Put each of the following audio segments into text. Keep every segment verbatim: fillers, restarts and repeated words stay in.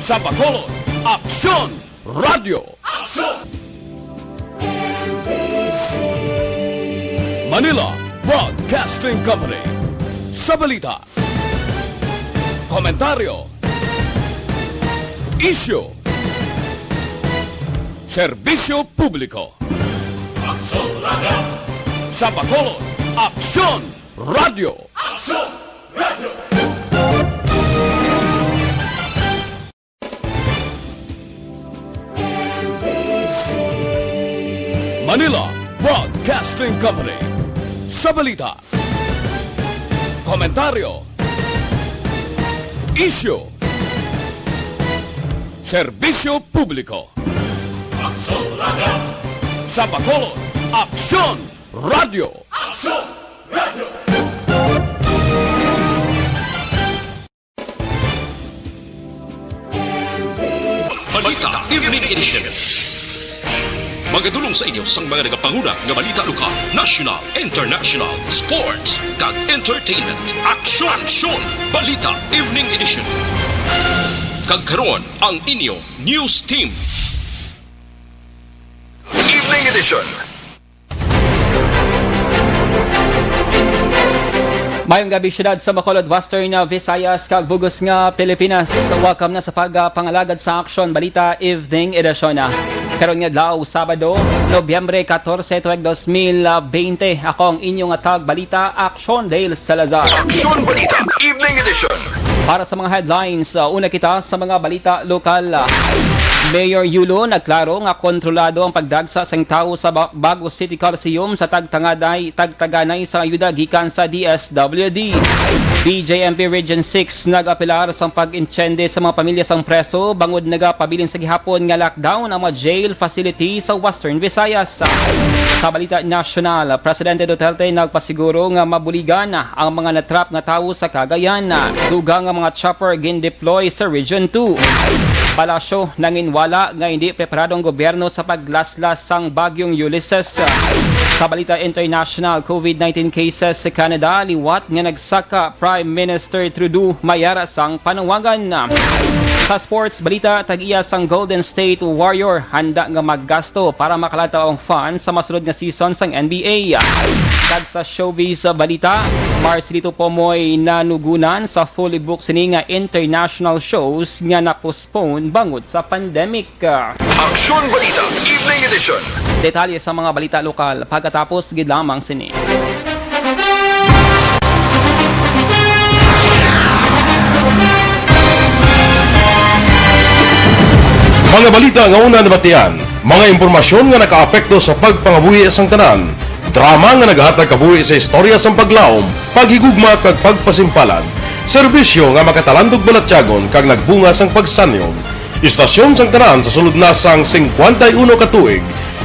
Sa Bacolod, Aksyon Radyo. Aksyon! Manila Broadcasting Company. Sa balita, komentaryo, isyu, serbisyo publiko. Aksyon Radyo. Sa Bacolod, Aksyon Radyo. Aksyon Radyo. Manila Broadcasting Company. Sa balita, komentaryo, isyu, serbisyo publiko. Aksyon Radyo. Sa Bacolod, Aksyon Radyo. Aksyon Radyo. Balita Evening Edition. Magadulong sa inyo sang mga nagapanguna nga balita lokal, national, international, sports, kag entertainment. Aksyon! Aksyon! Balita Evening Edition. Kag karon ang inyo news team. Evening Edition. Mayong gabi, syudad sa Bacolod, Western, uh, Visayas, kag bug-os nga Pilipinas. Welcome na sa pagpangalagad sa Aksyon Balita Evening Edition. Karon nga adlaw, Sabado, Nobyembre katorse, tuig dos mil bente. Ako ang inyong atag balita, Aksyon Dale Salazar. Aksyon Balita Evening Edition. Para sa mga headlines, uh, una kita sa mga balita lokal. Mayor Yulo nagklaro nga kontrolado ang pagdagsa sang tawo sa Ba-, Bago City Coliseum sa tagtangaday, tagtaganay sa ayuda gikan sa D S W D. B J M P Region six nag-apelar sang pag-intsende sa mga pamilya sang preso bangod nagapabilin sa gihapon nga lockdown ang mga jail facility sa Western Visayas. Sa balita nasyonal, Presidente Duterte nagpasiguro nga mabuligan ang mga natrap nga tawo sa Cagayan. Dugang nga mga chopper gindeploy sa Region two. Palasyo nanginwala nga hindi preparado ang gobyerno sa paglaslas sang Bagyong Ulysses. Sa balita international, COVID nineteen cases sa Canada liwat nga nagsaka Prime Minister Trudeau mayara sang panawagan. Sa sports balita, tag-iya sang Golden State Warrior handa nga maggasto para makalantaw ang fans sa masunod nga season sang N B A. Kag sa showbiz balita, Marcelito Pomoy nanugunan sa fully booked sini nga international shows nga na-postpone bangod sa pandemic. Aksyon Balita Evening Edition. Detalye sa mga balita lokal pagkatapos gid lamang sini. Mga balita nga una nabatian, mga impormasyon nga nakaapekto sa pagpangabuhi sang tanan, drama nga nagahatag kabuhi sa istorya sang paglaom, paghigugma kag pagpasimpalan, serbisyo nga makatalandog balatyagon kag nagbunga sang pagsanyog. Istasyon sang tanan sa sulod na sang singkwenta y uno ka tuig.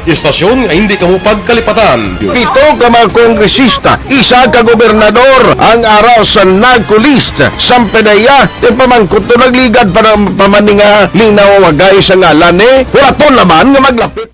Istasyon nga hindi kamo pagkalipatan. Pito ka mga kongresista, isa ka gobernador ang ara sa narco list. Sampe na iya, ti pamangkot to nagligad pa na pamani nga linawagay sa ngalan ni Huraton naman nga maglapit.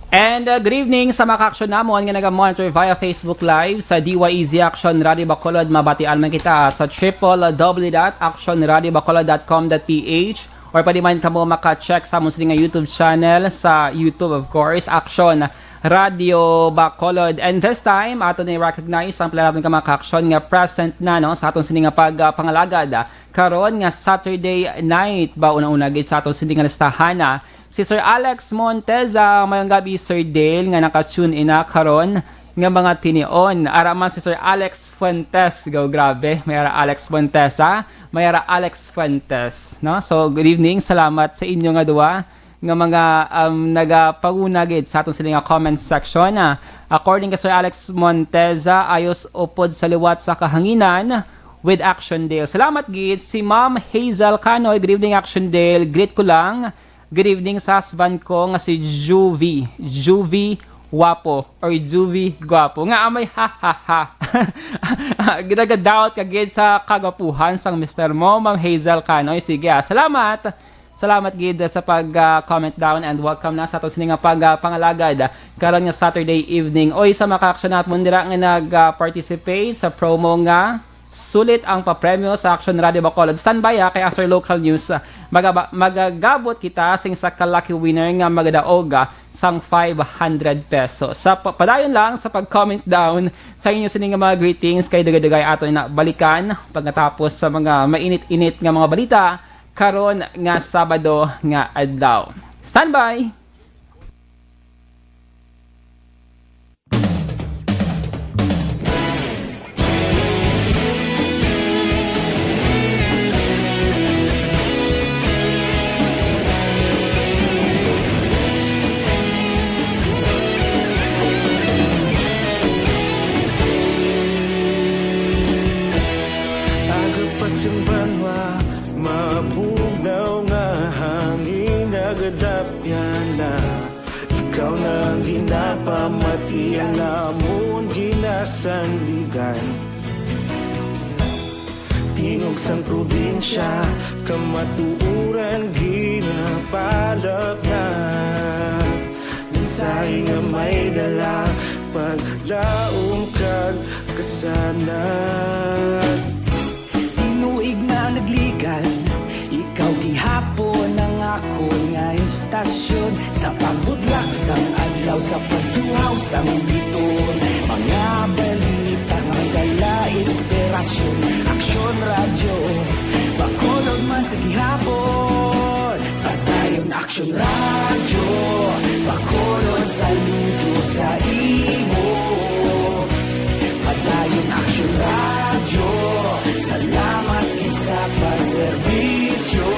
And, uh, good evening sa mga ka-aksyon namon nga naga-monitor via Facebook Live sa D Y E Z Action Radio Bacolod. Mabatian man kita sa triple W dot action radio bacolod dot com dot P H, or pwede man kamo maka-check sa amon sini nga YouTube channel, sa YouTube, of course, Action Radio Bacolod. And this time, ato ni recognize ang pila naton ka mga ka-aksyon nga present na, no, sa aton sini nga pag, uh, pangalagad, uh, karon nga Saturday night ba, una-una gid sa aton sini nga listahan, ah, si Sir Alex Monteza. Mayong gabi, Sir Dale, nga naka-tune in na karon nga mga tinion. Ara man si Sir Alex Fuentes. Go, grabe. May ara Alex Monteza, may ara Alex Fuentes, no? So, good evening. Salamat sa inyo nga duwa nga mga, um, nagapanguna gid sa aton sini nga comment section. Ah, according kay Sir Alex Monteza, ayos upod sa liwat sa kahanginan with Action Dale. Salamat gid. Si Ma'am Hazel Canoy, good evening, Action Dale. Greet ko lang. Good evening sa husband ko nga si Juvie. Juvie Guapo or Juvie Guapo. Nga amay ha ha ha. Ginagadaot ka gid sa kagwapuhan sang mister mo, Ma'am Hazel Canoy. Sige, ah, salamat. Salamat gid sa pag, ah, comment down and welcome na sa aton sini nga pag, ah, pangalagad karon nga Saturday evening. Oy, sa mga ka-aksyon naton dira nga nag, ah, participate sa promo nga sulit ang papremyo sa Action Radio Bacolod. Standby, ah, kay after local news, ah, magaba-, magagabot kita sing sa ka lucky winner nga magadaog, ah, sang five hundred pesos. Sa pa-, padayon lang sa pag-comment down sa inyo sini nga mga greetings kay dugay-dugay ato na balikan pagkatapos sa mga mainit-init nga mga balita karon nga Sabado nga adlaw. Standby! Aga pa sing banwa, mabugnaw nga hangin nagadapyan na. Ikaw na ang ginapamati, ang amon ginasandigan. Tingog sang probinsya, kamatuoran ginapalapnat. Mensahe nga may dala, paglaom kag kasanag. Tinuig na nagligan, ikaw gihapon ang akon nga istasyon. Sa pagbudlak sang adlaw, sa pagduhaw sang biton, mga balita nga may dala inspirasyon. Aksyon Radyo, Bacolod man sa gihapon. Padayon Aksyon Radyo, Bacolod, saludo sa imo. Padayon Aksyon Radyo, salamat gid sa pagserbisyo.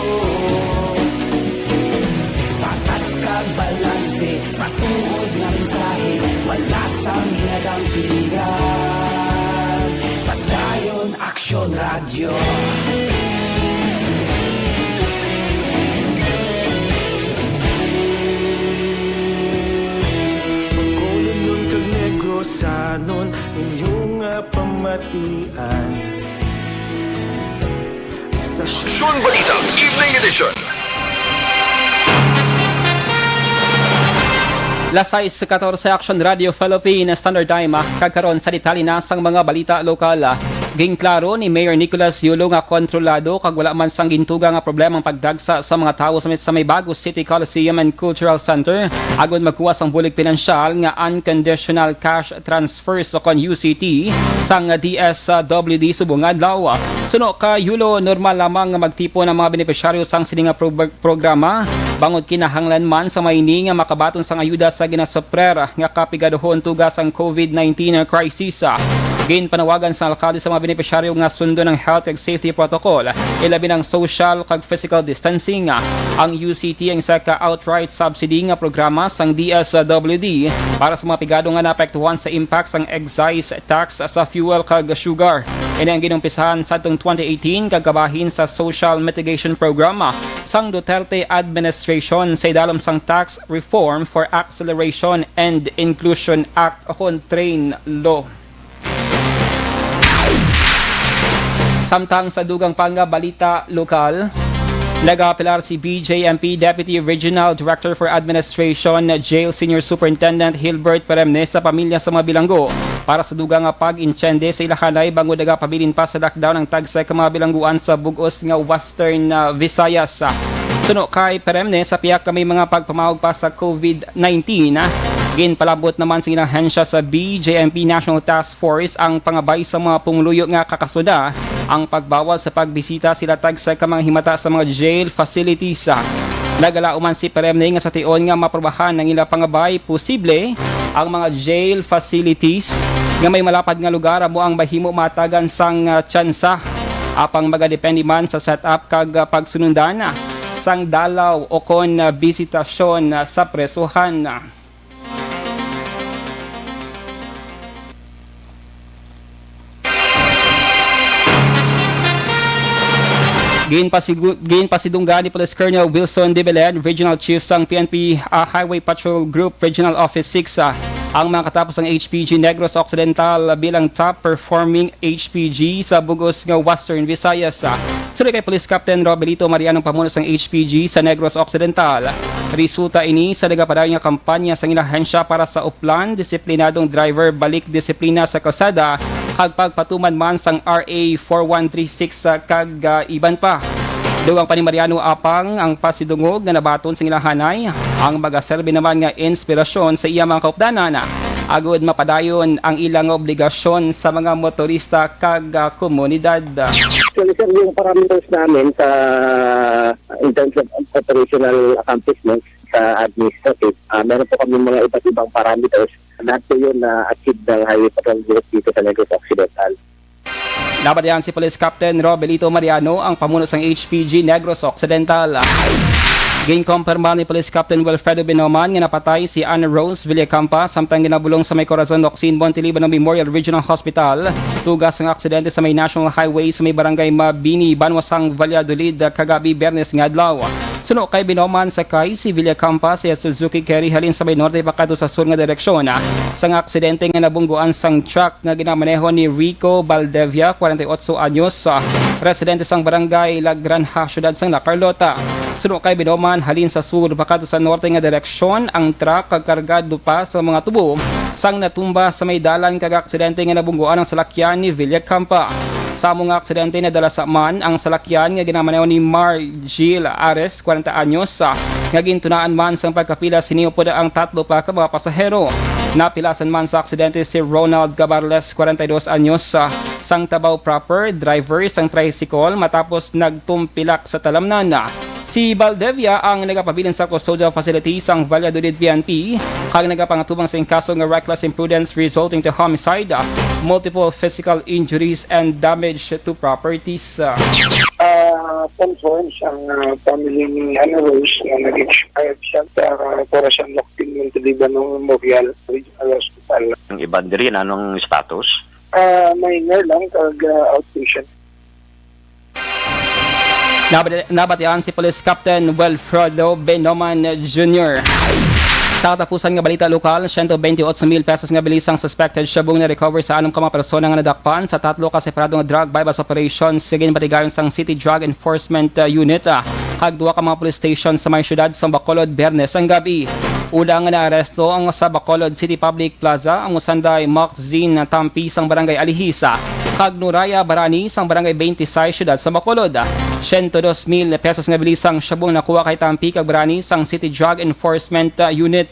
Patas kag balanse, matuod nga mensahe, wala sang ginadampigan. Padayon Aksyon Radyo. Bacolodnon kag Negrosanon, inyo nga pamatian. Stasyon. Aksyon Balita, Evening Edition. Las sais katorse, Action Radio Philippine Standard Time, ah, kag karon sa detalye na sang mga balita lokal, ah. Ginklaro ni Mayor Nicolas Yulo nga kontrolado kag wala man sang gintuga nga problema ang pagdagsa sa mga tawo sa may, sa may Bago City Coliseum and Cultural Center agod magkuha sang bulig pinansyal nga unconditional cash transfers o kon U C T sang D S W D subong nga adlaw. Suno kay Yulo, normal lamang nga magtipon ang mga benepisyaryo sang sini nga pro-, programa, bangod kinahanglan man sa mga ini nga makabaton sang ayuda sa ginasuprer nga kapigaduhon tuga sang COVID nineteen crisis. Ginpanawagan sang alkalde sa mga benepisyaryo nga sundon ang health kag safety protocol, ilabi na ang social kag physical distancing. Ang U C T ang isa ka outright subsidy nga programa sang D S W D para sa mga pigado nga naapektuhan sa impact sang excise tax sa fuel kag sugar. Ini ang ginumpisahan sadtong twenty eighteen kag kabahin sa Social Mitigation Program sang Duterte administration sa idalom sang Tax Reform for Acceleration and Inclusion Act o kon TRAIN Law. Samtang sa dugang pa nga balita lokal, nagaapelar si B J M P Deputy Regional Director for Administration, Jail Senior Superintendent Hilbert Peremne sa pamilya sa mga bilanggo para sa dugang nga pag-intsende sa ila hanay bangod nagapabilin pa sa lockdown ang tagsa ka mga bilangguan sa bug-os nga Western, ah, Visayas. Suno kay Peremne, sa pihak nga may mga pagpamawag pa sa COVID nineteen, ah, ginpalabot naman sa ilang ahensya sa B J M P National Task Force ang pangabay sa mga pumuluyo nga kakasuda ang pagbawal sa pagbisita sila tagsa ka mga himata sa mga jail facilities. Nagalaom man si Peremne nga sa tion nga maprobahan ang ila pangabay, posible ang mga jail facilities nga may malapad nga lugar amo ang mahimo matagan sang, ah, tsansa. Apang magadepende man sa setup kag, ah, pagsunundan, ah, sang dalaw o kon, ah, bisitasyon, ah, sa presohan. Ginpasigu-, ginpasidunggan ni Police Colonel Wilson de Belen, Regional Chief sang P N P, ah, Highway Patrol Group Regional Office six, ah, ang mga katapos sang H P G Negros Occidental bilang top performing H P G sa bug-os nga Western Visayas. Suno kay Police Captain Robelito Mariano, pamuno sang H P G sa Negros Occidental, resulta ini sa nagapadayon nga kampanya sang ila ahensya para sa uplan, disiplinadong driver, balik disiplina sa kalsada, kag pagpatuman man sang R A four one three six, ah, kag, ah, iban pa. Dugang pa ni Mariano apang ang pasidungog nga nabaton sang ilahanay, ang magaserbi naman nga inspirasyon sa iya mga kaupdanan, agud mapadayon ang ila nga obligasyon sa mga motorista kag, ah, komunidad. Actually, sir, yung parameters namin sa, in terms of operational accomplishments sa administrative, ah, meron po kami mga iba't ibang parameters. Lahat po yun na achieve ng Highway Patrol Group dito sa Negros Occidental. Nabatian si Police Captain Robelito Mariano, ang pamuno sang H P G Negros Occidental. Ginkumpirma ni Police Captain Wilfredo Binoman nga napatay si Anna Rose Villacampa samtang ginabulong sa may Corazon Locsin Montiliban Memorial Regional Hospital. Tuga sang aksidente sa may National Highway sa may Barangay Mabini, banwa sang Valladolid, kagabi, Biyernes nga adlaw. Suno kay Binoman, sakay si Villacampa sa Suzuki Carry halin sa may norte pakadto sa sur nga direksyon, ah, sang aksidente nga nabungguan sang truck nga ginamaneho ni Rico Baldevia, forty-eight anyos, ah, residente sang barangay La Granja, siyudad sang La Carlota. Suno kay Binoman, halin sa sur pakadto sa norte nga direksyon ang truck kag kargado pa sa mga tubo sang natumba sa may dalan kag aksidente nga nabungguan ang salakyan ni Villacampa. Sa amo nga aksidente, nadala sa man ang salakyan nga ginamaneho ni Margil Ares, kwarenta anyos, ah, nga gintunaan man sang pagkapilas sini upod ang tatlo pa ka mga pasahero. Napilasan man sa aksidente si Ronald Cabarles, kwarenta y dos anyos, ah, sang Tabaw proper, driver sang tricycle, matapos nagtumpilak sa talamnan. Si Baldevia ang nagapabilin sa custodial facility sang Valladolid P N P kag nagapangatubang sing kaso nga reckless imprudence resulting to homicide, multiple physical injuries, and damage to properties. Ah, confirm sang, ah, family ni Anna Rose na nag-expire siya sa Corazon Locsin Montiliban Memorial Regional Hospital. Ang iban diri, anong status? Ah, minor lang, kag, ah, outpatient. Nabati-, nabatian si Police Captain Wilfredo Benoman Junior. Sa katapusan nga balita lokal, siyento bente otso mil pesos nga bilis ang suspected shabu na recover sa anom ka mga persona nga nadakpan sa tatlo ka separado nga drug buy-bust operation sa ginpatigayon sang City Drug Enforcement, uh, Unit, uh, kag duha ka mga police station sa may siyudad sa Bacolod, Biyernes ang gabi. Una nga naaresto ang sa Bacolod City Public Plaza, ang usanday Maxine Tampi sang Barangay Alihis, kag Noraya Barani sang Barangay twenty-six, siyudad sa Bacolod. Siyento dos mil pesos nga bilis ang shabu ang nakuha kay Tampi kag Barani sang City Drug Enforcement, uh, Unit.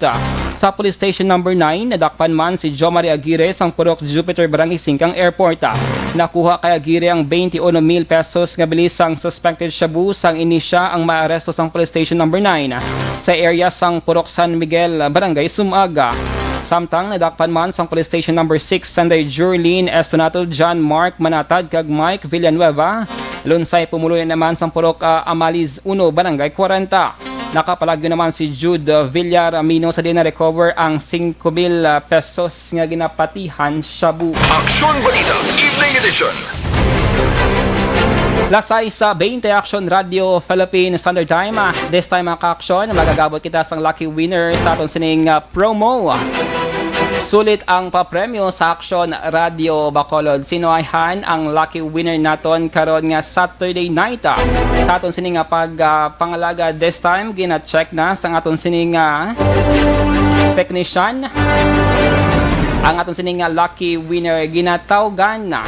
Sa Police Station Number nine, nadakpan man si Jo Marie Aguirre sang Purok Jupiter, Barangay Singkang Airport. Nakuha kay Aguirre ang twenty-one mil pesos nga bilis sang suspected shabu, sang ini sia ang maaresto sang Police Station Number nine sa area sang Purok San Miguel, Barangay Sumaga. Samtang nadakpan man sang Police Station Number six, Sanday Jurlene Estonato, John Mark Manatad, kag Mike Villanueva, Lunsay Pumuluyo naman sang Purok, ah, Amaliz uno, Barangay kwarenta. Nakapalagyo naman si Jude, ah, Villar Amino sa diin na-recover ang singko mil, ah, pesos nga ginapatihan shabu. Aksyon Balita, Evening Edition. Lasay sa twenty Aksyon Radio Philippine Standard Time. Ah, this time, mga ka-aksyon, magagabot kita sang lucky winner sa aton sining, ah, promo. Sulit ang papremyo sa Aksyon Radio Bacolod. Sino ay han ang lucky winner naton karon nga Saturday night, ah? Sa aton sining nga pag, ah, pangalaga, this time, gina-check na sang aton sining, ah, technician. Ang aton sining nga lucky winner, ginatawgan na.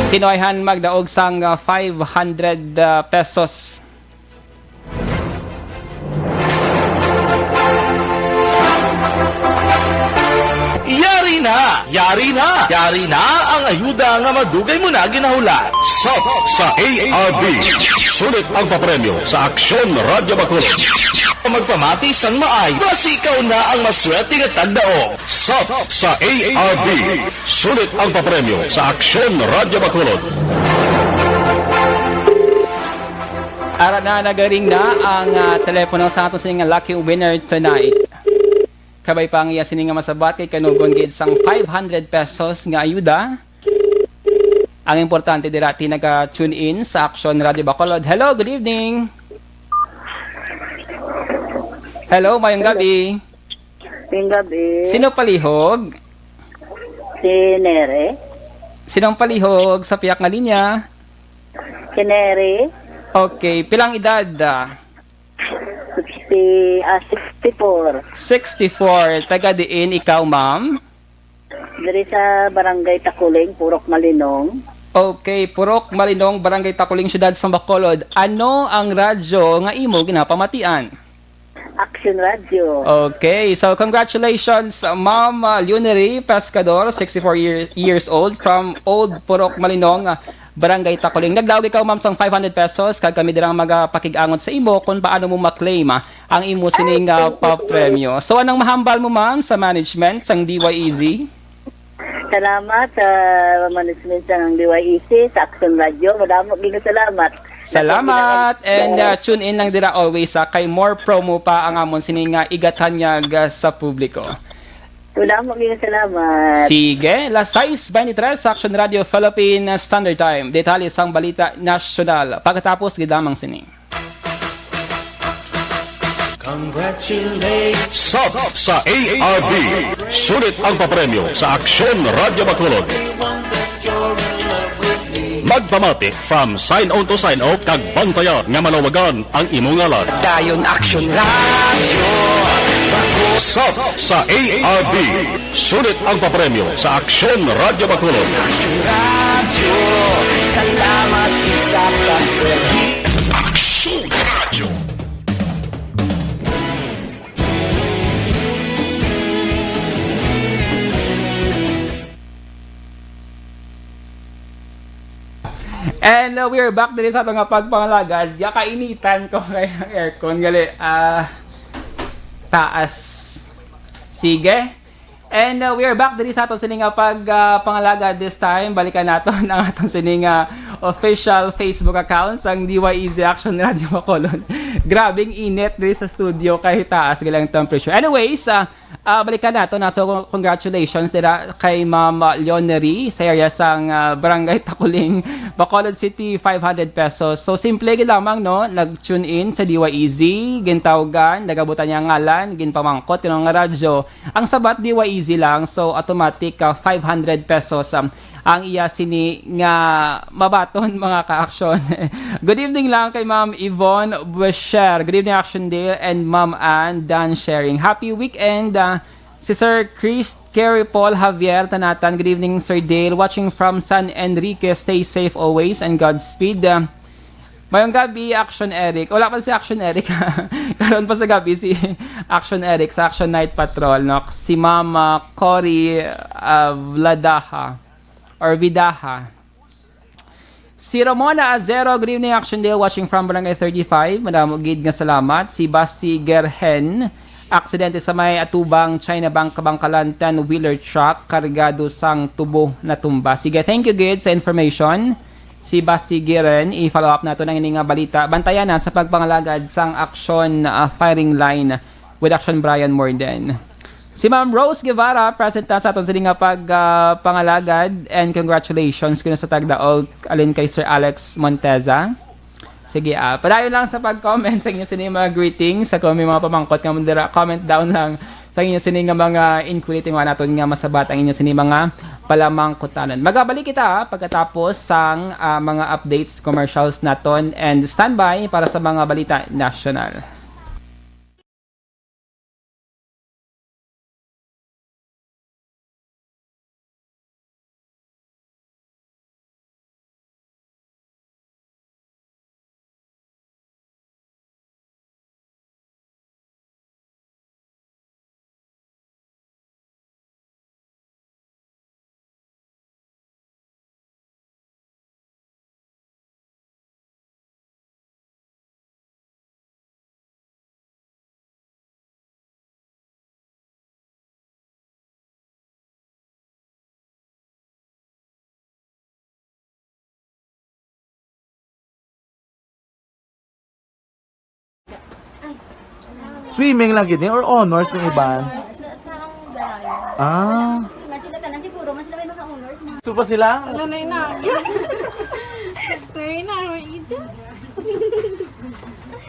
Sino ay han magdaog sang, ah, five hundred, ah, pesos? Yari na! Yari na! Yari na ang ayuda nga madugay mo na ginahulat. Sub sa A R B. Sulit ang papremyo sa Aksyon Radyo Bacolod. Magpamati sang maay, basi ikaw na ang maswerte nga tagdaog. Sub sa A R B. Sulit ang papremyo sa Aksyon Radyo Bacolod. Ara na, nagaring na ang, ah, telepono sa aton sining lucky winner tonight. Kabay pa ang iya sini nga masabat kay kanugon gid sang five hundred pesos nga ayuda. Ang importante dira, ti naga-tune in sa Aksyon Radio Bacolod. Hello, good evening. Hello, mayong gabi. Mayong gabi. Sino palihog? Si Nere. Sinong palihog sa piyak nga linya? Si Nere. Okay, pilang edad, ah? Sixty. Ah, sixty-four. Sixty-four. Taga diin ikaw, ma'am? Diri sa Barangay Takuling, Purok Malinong. Okay, Purok Malinong, Barangay Takuling, Siyudad sa Bacolod. Ano ang radyo nga imo ginapamatian? Action Radio. Okay, so congratulations, Ma'am, uh, Leonery Pescador, sixty-four year, years old, from Old Purok Malinong, uh, Barangay Takuling. Nagdaog ikaw, ma'am, sang five hundred pesos, kag kami dirang magapakig-angot sa imo kung paano mo maklaim, ah, ang imo sining, ah, papremyo. So, anong mahambal mo, ma'am, sa management sang D Y E Z? Salamat sa management sang D Y E Z, sa Action Radio. Madamo gid nga salamat. Salamat! And, uh, tune in lang dira always, ah, kay more promo pa ang amon sining, uh, igatanyag, uh, sa publiko. Madamo gid nga salamat. Sige, las sais veintitrés sa Action Radio Philippine Standard Time. Detalye sang balita nasyonal pagkatapos gid lamang sini. Congratulations. Sub sa A R B. Sulit ang papremyo sa Aksyon Radyo Bacolod. Magpamati from sign on to sign off kag bantayan nga malawagan ang imo ngalan. Dayon Aksyon Radyo. Sub sa A R B. Sulit ang papremyo sa Aksyon Radyo Bacolod. Aksyon Radyo, salamat sa pagserbi. Aksyon Radyo. And, uh, we are back diri sa ato nga pagpangalagad. Yakainitan ko kay ang aircon gali, ah, taas. Sige. And, uh, we are back diri sa ato sini nga pag, ah, pangalagad this time. Balikan naton ang aton sini nga official Facebook account sang D Y E Z Action Radio Bacolod. Grabing init diri sa studio kay taas gali ang temperature. Anyways, ah, ah, balikan nato na. So, congratulations dira kay Ma'am, ah, Leonery sa area sang, ah, Barangay Takuling, Bacolod City, five hundred pesos. So, simple gid lamang, no? Nag-tune in sa D Y E Z, gintawgan, nagabutan niya ang ngalan, ginpamangkot kuno nga radyo. Ang sabat D Y E Z lang, so automatic, ah, five hundred pesos, um, ang iya sini nga mabaton, mga ka-aksyon. Good evening lang kay Ma'am Yvonne Buesher. Good evening, Action Dale and Ma'am Ann, done sharing. Happy weekend, ah, si Sir Chris Kerry Paul Javier Tanatan. Good evening, Sir Dale. Watching from San Enrique. Stay safe always and Godspeed. Ah, mayong gabi, Action Eric. Wala pa si Action Eric. Karon pa sa gabi si Action Eric sa Action Night Patrol, no? Si Ma'am, ah, Cory, ah, Vladaha or Vidaha. Si Ramona Azero, good evening, Action Dale, watching from Barangay thirty-five. Madamo gid nga salamat. Si Basti Gerhen, aksidente sa may atubang China Bank, Kabangkalan, ten-wheeler truck, kargado sang tubo natumba. Sige, thank you gid sa information. Si Basti Gerhen, i-follow up nato ang ini nga balita. Bantayan na sa pagpangalagad sang Action, ah, Firing Line with Action Brian Morden. Si Ma'am Rose Guevara, present na sa aton sini nga pag, ah, pangalagad, and congratulations kuno sa tagdaog alin kay Sir Alex Monteza. Sige, ah, padayon lang sa pag-comment sa inyo sini mga greetings, sa kung may mga pamangkot nga man dira, comment down lang sa inyo sini nga mga inquiry, tinguha naton nga masabat ang inyo sini mga palamangkutanan. Magabalik kita, ah, pagkatapos sang, ah, mga updates, commercials naton, and standby para sa mga balita nasyonal. Swimming lang gid ni or honors ang iban? Honors na sa ang Darayo. Ah. Mas sila tanan, siguro, mas sila may mga honors na. Gusto pa sila? Ano na yun na? Sakto yun na, may ija.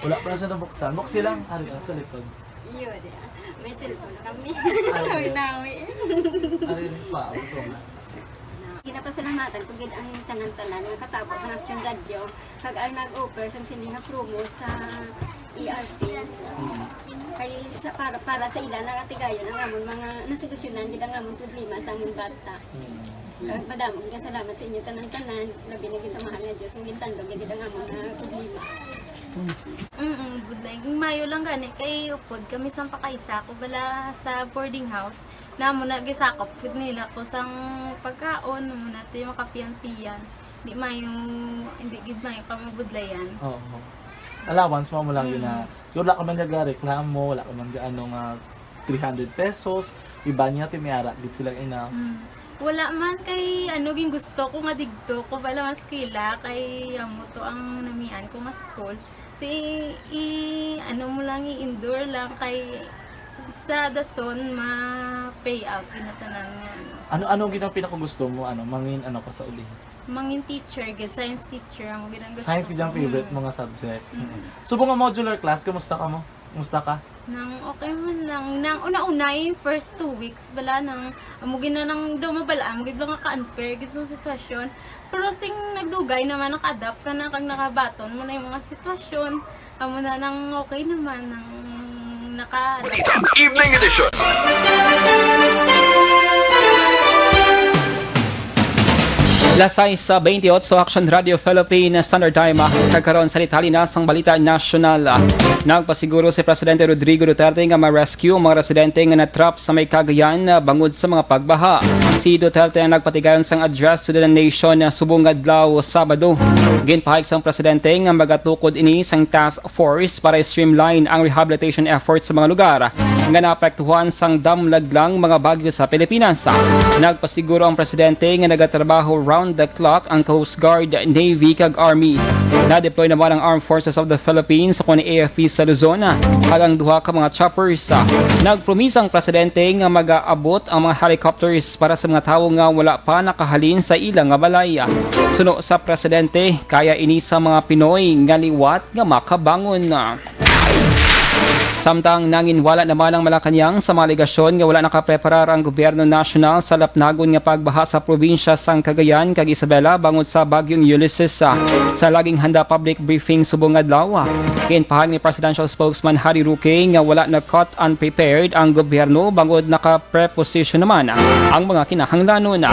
Wala pa na siya nabuksan. Buksi lang. Ari, ah, sa likod. Iyo, di ah. May cellphone na kami. Ay, nawi. Ari, pa, ito na. Ginapasalamatan ko gid ang tanan-tanan nga katapos ang Action Radio, kag ang nag-offer sang sini nga promo sa E R P. Kay sa, para, para sa ila, nakatigayon ang amon mga nasolusyonan gid ang amon problema sa amon bata. Kag madamo gid nga salamat sa inyo tanan-tanan, labi na gid sa Mahal nga Dios nga gintandog niya gid ang amon nga problema. Mm, budlay. Ging mayo lang gani kay upod kami sang pakaisa ko bala sa boarding house. Namo na gisakop gid nila ko sang pagkaon, mo na ti makapiyan-piyan. Di mayo, hindi gid mayo ka mabudlayan. Oo. Allowance mo, mo lang yun na, Mm. wala ka man nagareklamo, wala ka man ano nga three hundred pesos, iba niya, ti may ara gid sila ina. Mm. Wala man kay, ano, ging gusto ko nga digto ko bala nga eskwela, kay amo to ang namian ko nga school. Ti, i, ano mo lang, i-endure lang kay sa dason ma-pay out ginatanan nga, ano. Ano, ano gid ang pinakagusto mo, ano, mangin, ano ka sa uli? Mangin teacher gid, science teacher ang gid ang gusto Science gid ang ko. Favorite Mm. mo nga subject. Mm. Subong nga modular class, kumusta ka mo? Kumusta ka? Nang okay man lang. Nang una-una, yung first two weeks, bala nang, amo gid na nang daw mabal-an, amo gid lang ka-unfair gid sa sitwasyon. Pero sing nagdugay naman, naka-adapt ka na, kag nakabaton mo na yung mga sitwasyon. Amo na nang okay naman, nang naka-adapt. Evening edition. Las sais sa twenty-eight sa Action Radio Philippine Standard Time. Kag karon sa detalye na sang balita nasyonal. Nagpasiguro si Presidente Rodrigo Duterte nga ma-rescue ang mga residente nga na-trap sa may Cagayan bangod sa mga pagbaha. Si Duterte ang nagpatigayon sang address to the nation subong adlaw Sabado. Ginpahayag sang presidente nga magatukod ini sang task force para i-streamline ang rehabilitation efforts sa mga lugar nga naapektuhan sang damlaglang mga bagyo sa Pilipinas. Nagpasiguro ang presidente nga nagatrabaho round the clock ang Coast Guard, Navy, kag Army. Na-deploy naman ang Armed Forces of the Philippines, kon A F P sa Luzon, kag ang duha ka mga choppers. Nagpromisa ang presidente nga magaabot ang mga helicopters para sa mga tawo nga wala pa nakahalin sa ila nga balay. Suno sa presidente, kaya ini sa mga Pinoy nga liwat nga makabangon. Samtang nanginwala naman ang Malacañang sa mga alegasyon nga wala nakapreparar ang gobyerno nasyonal sa lapnagon nga pagbaha sa probinsya sang Cagayan kag Isabela bangod sa Bagyong Ulysses. Sa Laging Handa public briefing subong adlaw, ginpahayag ni Presidential Spokesman Harry Roque nga wala na caught unprepared ang gobyerno bangod nakapreposisyon naman ang mga kinahanglanon.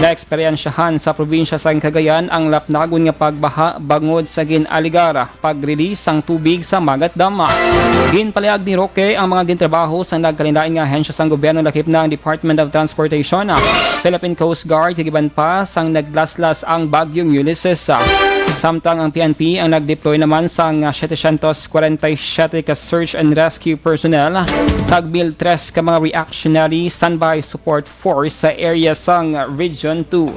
Naeksperyensyahan sa probinsya sang Cagayan ang lapnagon nga pagbaha bangod sa gin-alegar pag-release sang tubig sa Magat Dam. Ginpalihag ni Roque ang mga gintrabaho sang nagkalainlain nga ahensya sang gobyerno, lakip na ang Department of Transportation, Philippine Coast Guard, kag iban pa sang naglaslas ang Bagyong Ulysses. Samtang ang P N P ang nag-deploy naman sang setecientos kwarenta y siete ka search and rescue personnel kag mil tres ka mga reactionary standby support force sa area sang Region two.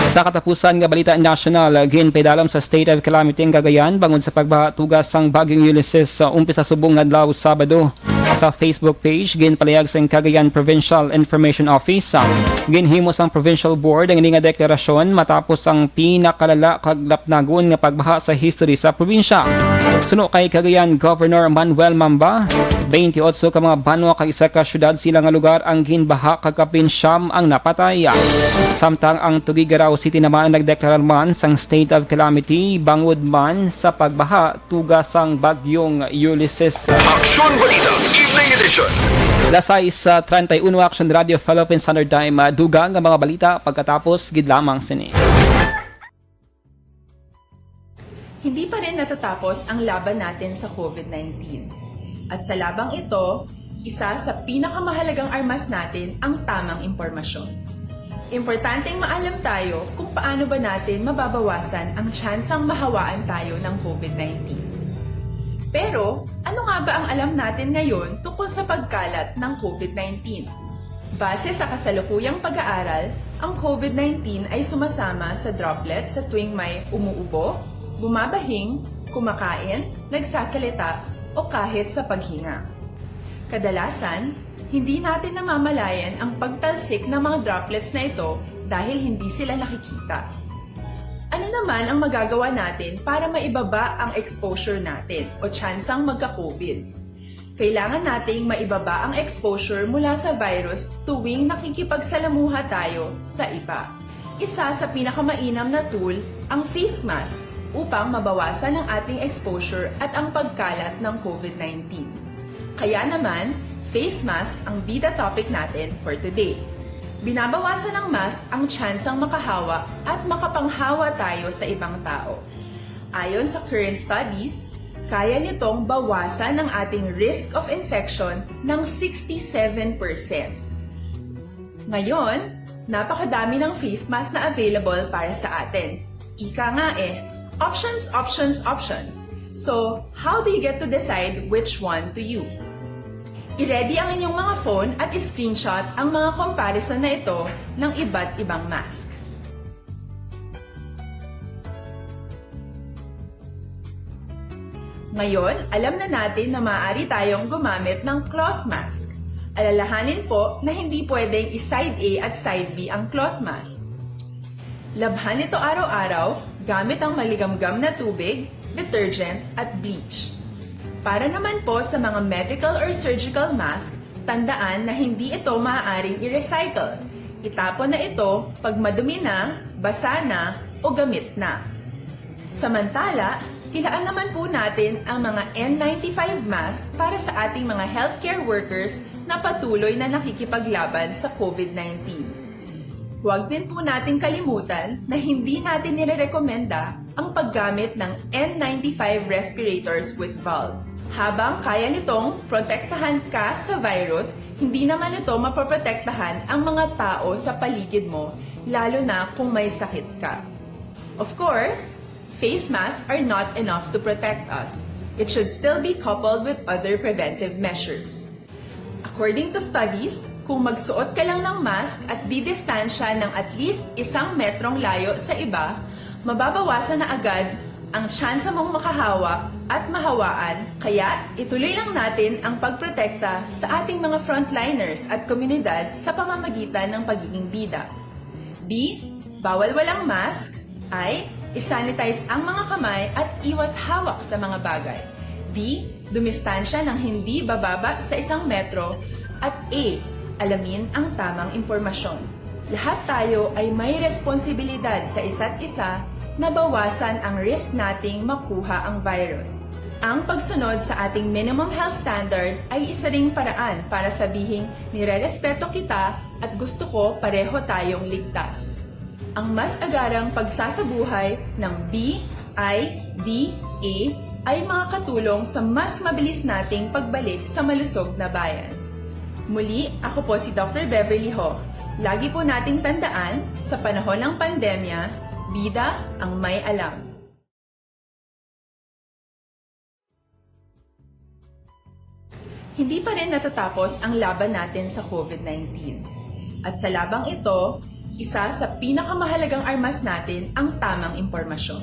Sa katapusan nga balita nasyonal, ginpaidalom sa state of calamity ang Cagayan bangod sa pagbaha tuga sang Bagyong Ulysses sa umpisa subong nga adlaw Sabado. Sa Facebook page, ginpalihag sang Cagayan Provincial Information Office, ginhimo sang Provincial Board ang ini nga deklarasyon matapos ang pinakalala kag lapnagon nga pagbaha sa history sa probinsya. Suno kay Cagayan Governor Manuel Mamba, twenty-eight ka mga banwa kag isa ka syudad sa ila nga lugar ang ginbaha kag kapin siyam ang napatay. Samtang ang Tuguegarao City naman nagdeklarar man sang state of calamity bangod man sa pagbaha tuga sang Bagyong Ulysses. Aksyon Balita, Evening Edition. Las sais treinta y uno, Action Radio Philippine Standard Time. Dugang nga mga balita pagkatapos gid lamang sini. Hindi pa rin natatapos ang laban natin sa COVID nineteen. At sa labang ito, isa sa pinakamahalagang armas natin ang tamang impormasyon. Importanteng maalam tayo kung paano ba natin mababawasan ang tsansang mahawaan tayo ng COVID nineteen. Pero, ano nga ba ang alam natin ngayon tungkol sa pagkalat ng COVID nineteen? Base sa kasalukuyang pag-aaral, ang COVID nineteen ay sumasama sa droplets sa tuwing may umuubo, bumabahing, kumakain, nagsasalita, o kahit sa paghinga. Kadalasan, hindi natin namamalayan ang pagtalsik ng mga droplets na ito dahil hindi sila nakikita. Ano naman ang magagawa natin para maibaba ang exposure natin o tsansang magka-COVID? Kailangan nating maibaba ang exposure mula sa virus tuwing nakikipagsalamuha tayo sa iba. Isa sa pinakamainam na tool ang face mask. upang mabawasan ang ating exposure at ang pagkalat ng COVID nineteen. Kaya naman, face mask ang bida topic natin for today. Binabawasan ng mask ang tsansang makahawa at makapanghawa tayo sa ibang tao. Ayon sa current studies, kaya nitong bawasan ang ating risk of infection ng sixty-seven percent. Ngayon, napakadami ng face mask na available para sa atin. Ika nga eh, options, options, options. So, how do you get to decide which one to use? I-ready ang inyong mga phone at i-screenshot ang mga comparison na ito ng iba't ibang mask. Ngayon, alam na natin na maaari tayong gumamit ng cloth mask. Alalahanin po na hindi pwedeng i-side A at side B ang cloth mask. Labhan ito araw-araw gamit ang maligamgam na tubig, detergent, at bleach. Para naman po sa mga medical or surgical mask, tandaan na hindi ito maaaring i-recycle. Itapon na ito pag madumi na, basa na, o gamit na. Samantala, ilaan naman po natin ang mga N ninety-five mask para sa ating mga healthcare workers na patuloy na nakikipaglaban sa COVID nineteen. Huwag din po nating kalimutan na hindi natin nirerekomenda ang paggamit ng N ninety-five respirators with valve. Habang kaya nitong protektahan ka sa virus, hindi naman ito mapoprotektahan ang mga tao sa paligid mo, lalo na kung may sakit ka. Of course, face masks are not enough to protect us. It should still be coupled with other preventive measures. According to studies, kung magsuot ka lang ng mask at didistansya ng at least isang metrong layo sa iba, mababawasan na agad ang tsansa mong makahawa at mahawaan, kaya ituloy lang natin ang pagprotekta sa ating mga frontliners at komunidad sa pamamagitan ng pagiging bida. B, bawal walang mask. I, isanitize ang mga kamay at iwas hawak sa mga bagay. D, dumistansya ng hindi bababa sa isang metro. At A, alamin ang tamang impormasyon. Lahat tayo ay may responsibilidad sa isa't isa na bawasan ang risk nating makuha ang virus. Ang pagsunod sa ating minimum health standard ay isa ring paraan para sabihing nirerespeto kita at gusto ko pareho tayong ligtas. Ang mas agarang pagsasabuhay ng B I B A ay makakatulong sa mas mabilis nating pagbalik sa malusog na bayan. Muli, ako po si Doctor Beverly Ho. Lagi po nating tandaan, sa panahon ng pandemya, bida ang may alam. Hindi pa rin natatapos ang laban natin sa COVID nineteen. At sa labang ito, isa sa pinakamahalagang armas natin ang tamang impormasyon.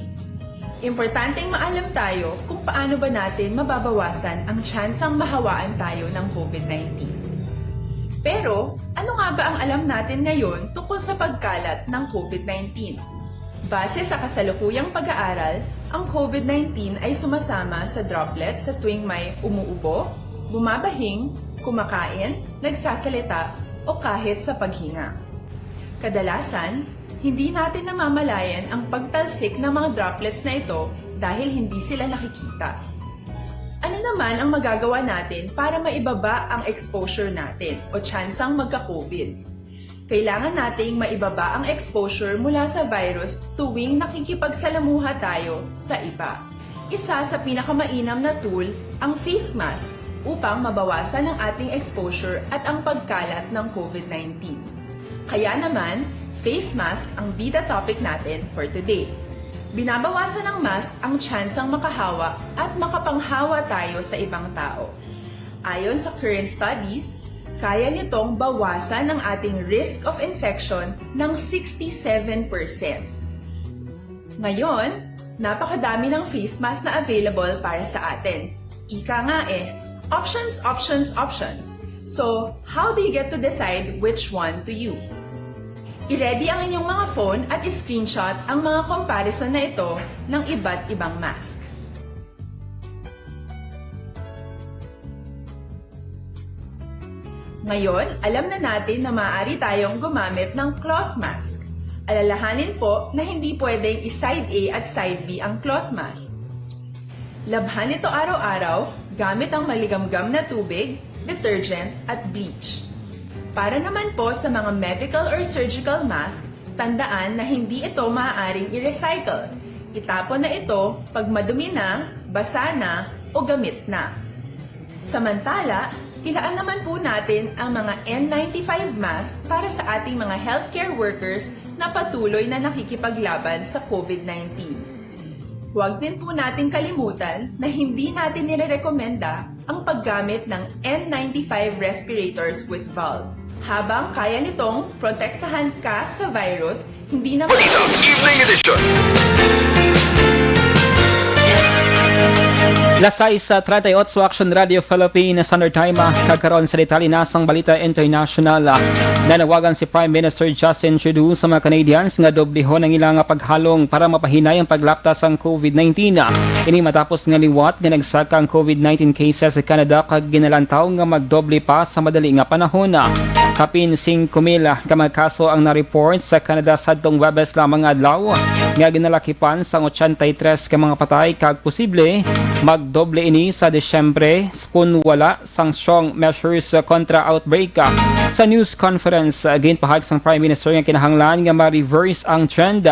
Importanteng maalam tayo kung paano ba natin mababawasan ang tsansang mahawaan tayo ng COVID nineteen. Pero, ano nga ba ang alam natin ngayon tungkol sa pagkalat ng COVID nineteen? Base sa kasalukuyang pag-aaral, ang COVID nineteen ay sumasama sa droplets sa tuwing may umuubo, bumabahing, kumakain, nagsasalita, o kahit sa paghinga. Kadalasan, hindi natin namamalayan ang pagtalsik ng mga droplets na ito dahil hindi sila nakikita. Ano naman ang magagawa natin para maibaba ang exposure natin o tsansang magka-COVID? Kailangan nating maibaba ang exposure mula sa virus tuwing nakikipagsalamuha tayo sa iba. Isa sa pinakamainam na tool ang face mask upang mabawasan ang ating exposure at ang pagkalat ng COVID nineteen. Kaya naman, face mask ang bida topic natin for today. Binabawasan ng mask ang tsansang makahawa at makapanghawa tayo sa ibang tao. Ayon sa current studies, kaya nitong bawasan ang ating risk of infection ng sixty-seven percent. Ngayon, napakadami ng face mask na available para sa atin. Ika nga eh, options, options, options. So, how do you get to decide which one to use? I-ready ang inyong mga phone at i-screenshot ang mga comparison na ito ng iba't ibang mask. Ngayon, alam na natin na maaari tayong gumamit ng cloth mask. Alalahanin po na hindi pwedeng i-side A at side B ang cloth mask. Labhan ito araw-araw gamit ang maligamgam na tubig, detergent, at bleach. Para naman po sa mga medical or surgical mask, tandaan na hindi ito maaaring i-recycle. Itapon na ito pag madumi na, basa na, o gamit na. Samantala, ilaan naman po natin ang mga N ninety-five mask para sa ating mga healthcare workers na patuloy na nakikipaglaban sa COVID nineteen. Huwag din po nating kalimutan na hindi natin nirerekomenda ang paggamit ng N ninety-five respirators with valve. Habang kaya nitong protektahan ka sa virus, hindi na Balita Evening Edition. Las sais treinta y ocho, Action Radio Philippines Standard Time, ah, kag karon sa detalye na sang balita international, ah, nanawagan si Prime Minister Justin Trudeau sa mga Canadians nga doblihon ang ilang paghalong para mapahinay ang paglapta sang COVID nineteen. Ini matapos nga liwat nga nagsaka ang COVID nineteen cases sa Canada kag ginalantaw nga magdoble pa sa madali nga panahon. Kapin singko mil ka mga kaso ang na-report sa Canada sadtong Huwebes lamang nga adlaw, nga ginalakipan sang ochenta y tres ka mga patay kag posible magdoble ini sa Disyembre kon wala sang strong measures kontra outbreak. Sa news conference, ginpahayag sang Prime Minister nga kinahanglan nga ma-reverse ang trend.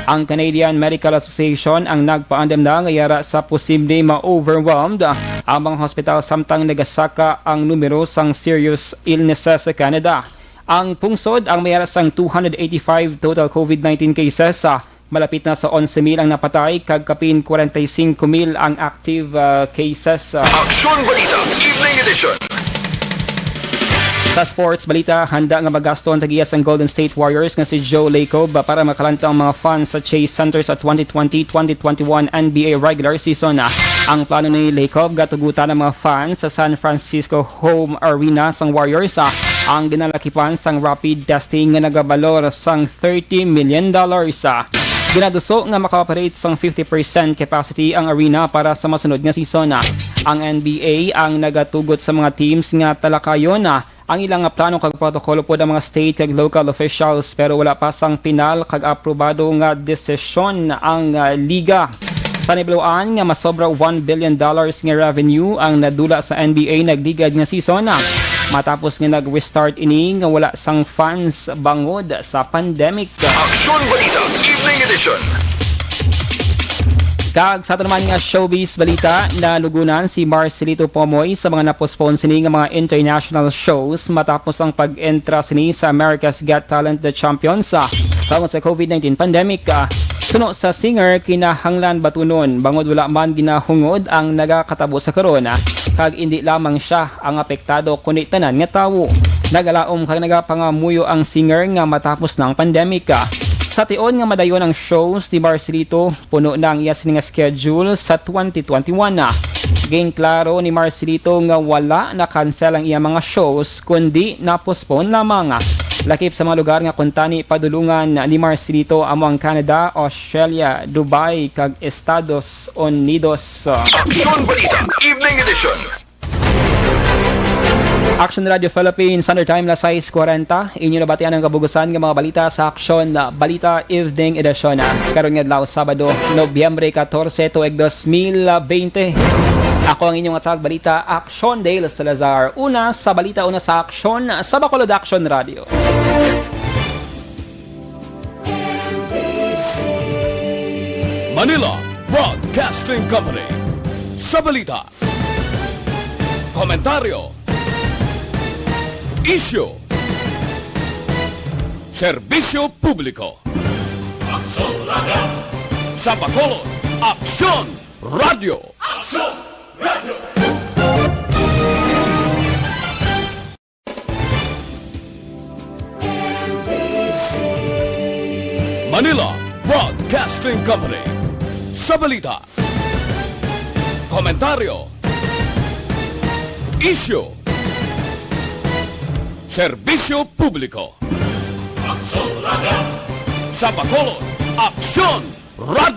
Ang Canadian Medical Association ang nagpaandam na nga yara sa posible ma-overwhelmed ang mga hospital samtang nagasaka ang numero sang serious illnesses sa Canada. Ang pungsod ang may aras sang two hundred eighty-five total COVID nineteen cases, ah, malapit na sa onse mil ang napatay, kag kapin kwarenta y singko mil ang active, ah, cases, ah. Aksyon Balita, Evening Edition. Sa sports balita, handa nga magasto ang tag-iya sang Golden State Warriors nga si Joe Lacob para makalantaw ang mga fans sa Chase Center sa twenty twenty, twenty twenty-one N B A regular season. Ang plano ni Lacob, gatugutan ang mga fans sa San Francisco Home Arena sang Warriors, ah, ang ginalakipan sang rapid testing nga nagabalor sang thirty million dollars. Ginaduso nga maka-operate sang fifty percent capacity ang arena para sa masunod nga season. Ang N B A ang nagatugot sa mga teams nga talakayon ang ilang plano kag protocol upod ang mga state kag local officials, pero wala pa sang pinal kag aprobado nga desisyon ang, ah, liga. Sa nahibaluan nga masobra one billion dollars nga revenue ang nadula sa N B A nagligad nga season, matapos nga nag-restart ini nga wala sang fans bangod sa pandemic. Aksyon Balita, Evening Edition. Kag sa ato naman nga showbiz balita, nalugunan si Marcelito Pomoy sa mga napospon sini nga mga international shows matapos ang pag-entra sini sa America's Got Talent, The Champions, ah, tungod sa COVID nineteen pandemic. Ah, suno sa singer, kinahanglan batunon bangod wala man ginahungod ang nagakatabo sa karon, ah, kag indi lamang siya ang apektado, kundi tanan nga tawo. Nagalaom kag nagapangamuyo ang singer nga matapos na ang pandemic. Sa tion nga madayon ang shows ni Marcelito, puno na ang iya sini nga schedule sa twenty twenty-one. Ginklaro ni Marcelito nga wala na-cancel ang iya mga shows, kundi na-postpone lamang. Lakip sa mga lugar nga kuntani padulungan ni Marcelito amo ang Canada, Australia, Dubai, kag Estados Unidos. Aksyon Balita, Evening Edition. Action Radio Philippines, Standard Time, las sais kwarenta. Inyo nabatian ang kabugusan nga mga balita sa Aksyon, ah, Balita Evening Edition, ah, karon nga adlaw, Sabado, Nobyembre katorse, tuig dos mil bente. Ako ang inyong atag balita, Aksyon Dale Salazar. Una sa balita, una sa aksyon, sa Bacolod Action Radio. Manila Broadcasting Company. Sa balita, komentaryo, isyu, serbisyo publiko. Aksyon Radio. Sa Bacolod, Aksyon Radio. Aksyon Radio. Manila Broadcasting Company. Sa balita, komentaryo, isyu, serbisyo publiko. Aksyon Radio. Sa Bacolod, Aksyon Radio.